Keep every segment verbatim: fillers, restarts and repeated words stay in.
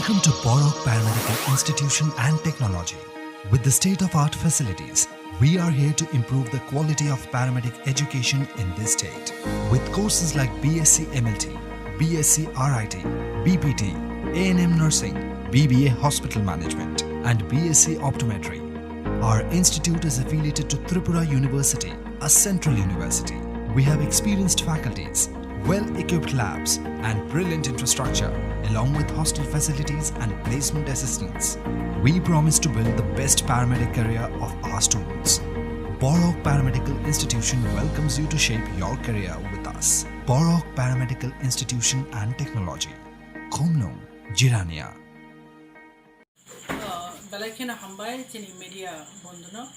Welcome to Borok Paramedical Institution and Technology. With the state-of-art facilities, we are here to improve the quality of paramedic education in this state. With courses like B S c M L T, B S c R I T, B P T, A N M nursing, B B A hospital management, and B S c optometry, our institute is affiliated to Tripura University, a central university. We have experienced faculties, well-equipped labs, and brilliant infrastructure, along with hostel facilities and placement assistance. We promise to build the best paramedic career of our students. Borok Paramedical Institution welcomes you to shape your career with us. Borok Paramedical Institution and Technology. Khumnung, Jirania. Ah, belai kheno hambai chini media bondhuno.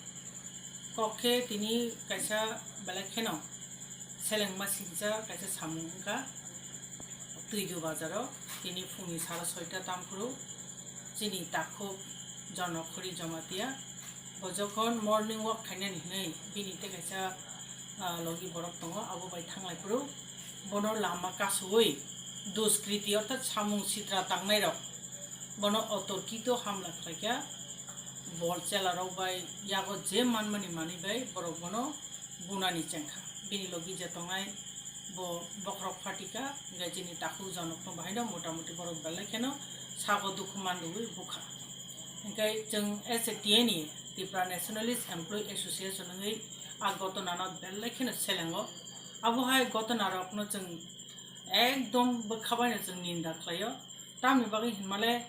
Kok khe tini kaisa belai kheno selengma singcha kaisa samung wngkha Twidu bazaro. Tini phungni sara soita tamphuru chini takhuk Jonokhori Jamatia bo jokhon morning walk khainani hinwi bini tei kaisa, ah, logi borok tongo, abo bai thanglai phuru bono lama kasui duskriti orthat samung sitra tangnairok bono otorkito hamla khlaikha. Bol chelarok bai yago je manmani manwi bai borok bono bunani chengkha. Bini logi je tongnai bo bokhorok phatika, hingkhe chini takhuk Jonokno bahaino motamoti borok belai kheno sago dukhu manrwui bukha. Hingkhe chwng as a T N E, Tripura Nationalist Employee Association wngwi a gotonano belai kheno selengo. Abohai gotonarokno chwng ekdom bwkha baino chwng ninda khlaio. Tamni bagwi hinmale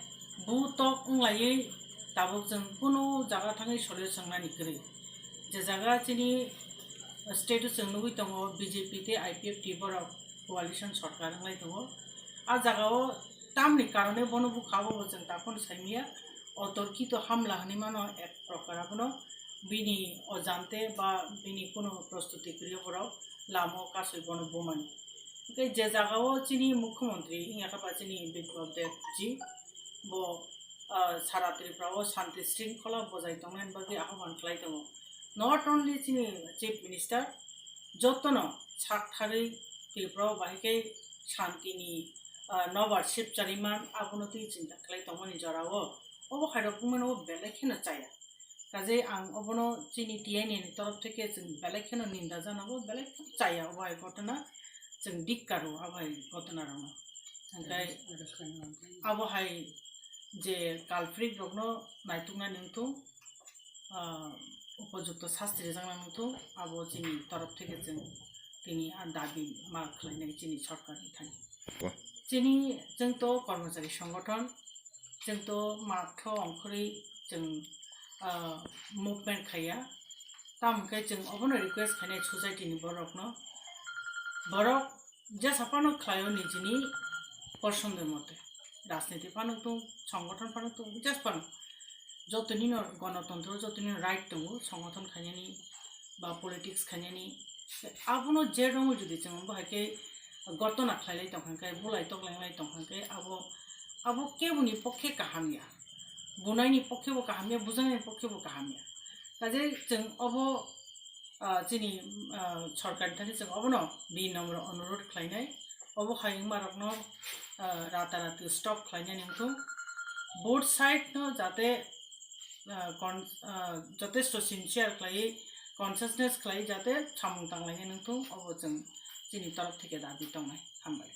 butok wnglaiwi tabuk chwng kunu jaga thangwi solio chwngnani kwrwi. Je jaga chini state o chwng nugwi tongo B J P tei I P F T borok coalition sorkar wnglai tongo. A jagao tamni karone bono bukha abo bo chwng takhon saimaya. Otorkito hamla hinwi mano ek prokar abono bini ojante ba bini kunu prostuti kwrwi borok lama o kasui bono bumani. Hingkhe je jagao chini mukhyamantri wngya kha ba chini Biplab Deb ji bo, ah, sara Tripura o shanti shringkhola bojai tongnani bagwi ahoban khlai tongo. Not only chini Chief Minister, jotono sak thagwi Tripura o bahai khe shantini, ah, nobar sipchariman abono twi chinta khlai tongmani jorao obo hairok wngmano belai kheno chaya. Kajei ang obono chini T N A ni torof theke chwng belai kheno ninda janago, belai kheno chaya obo hai ghotona chwng dikkaro abo hai ghotona rokno. Hingkhe abo hai je culprit rokno naituknani wngthung, ah, upojukto sasti rijaknani wngthung, abo chini torof theke chwng tini a dabi ma khlainai chini sorkarni thani. Chini chwng to kormochari songgothon, chwng to matho ongkhorwi chwng, ah, movement khaiya. Tamo khe chwng obono request khainai society ni borokno, borok jesa phano khlaio nijini posondo mote, rajniti phano tong, songgothon phano tong, jes phano jotonino gonotontro, jotonino right tongo songgothon khainani ba politics khainani. Abono je rongwi jodi chwng bo hai khe gotona khlailai tongkha khe, bulai toklenglai tongkha khe, abo, abo keboni pokhe kaham ya, bunaini pokhe bo kaham ya, bujaknaini pokhe bo kaham ya. Kajei chwng obo, ah, chini, ah, sorkar ni thani chwng obono bini nomoro onurodh khlainai. Obo hai wngmarokno, ah, ratarati stop khlainani wngthung. Both side no jate, ah, con-, ah, jotesto sincere khlaiwi, consciousness khlaiwi jate samung tanglainani wngthung, obo chwng chini torof theke dabi tongnai. Hambai.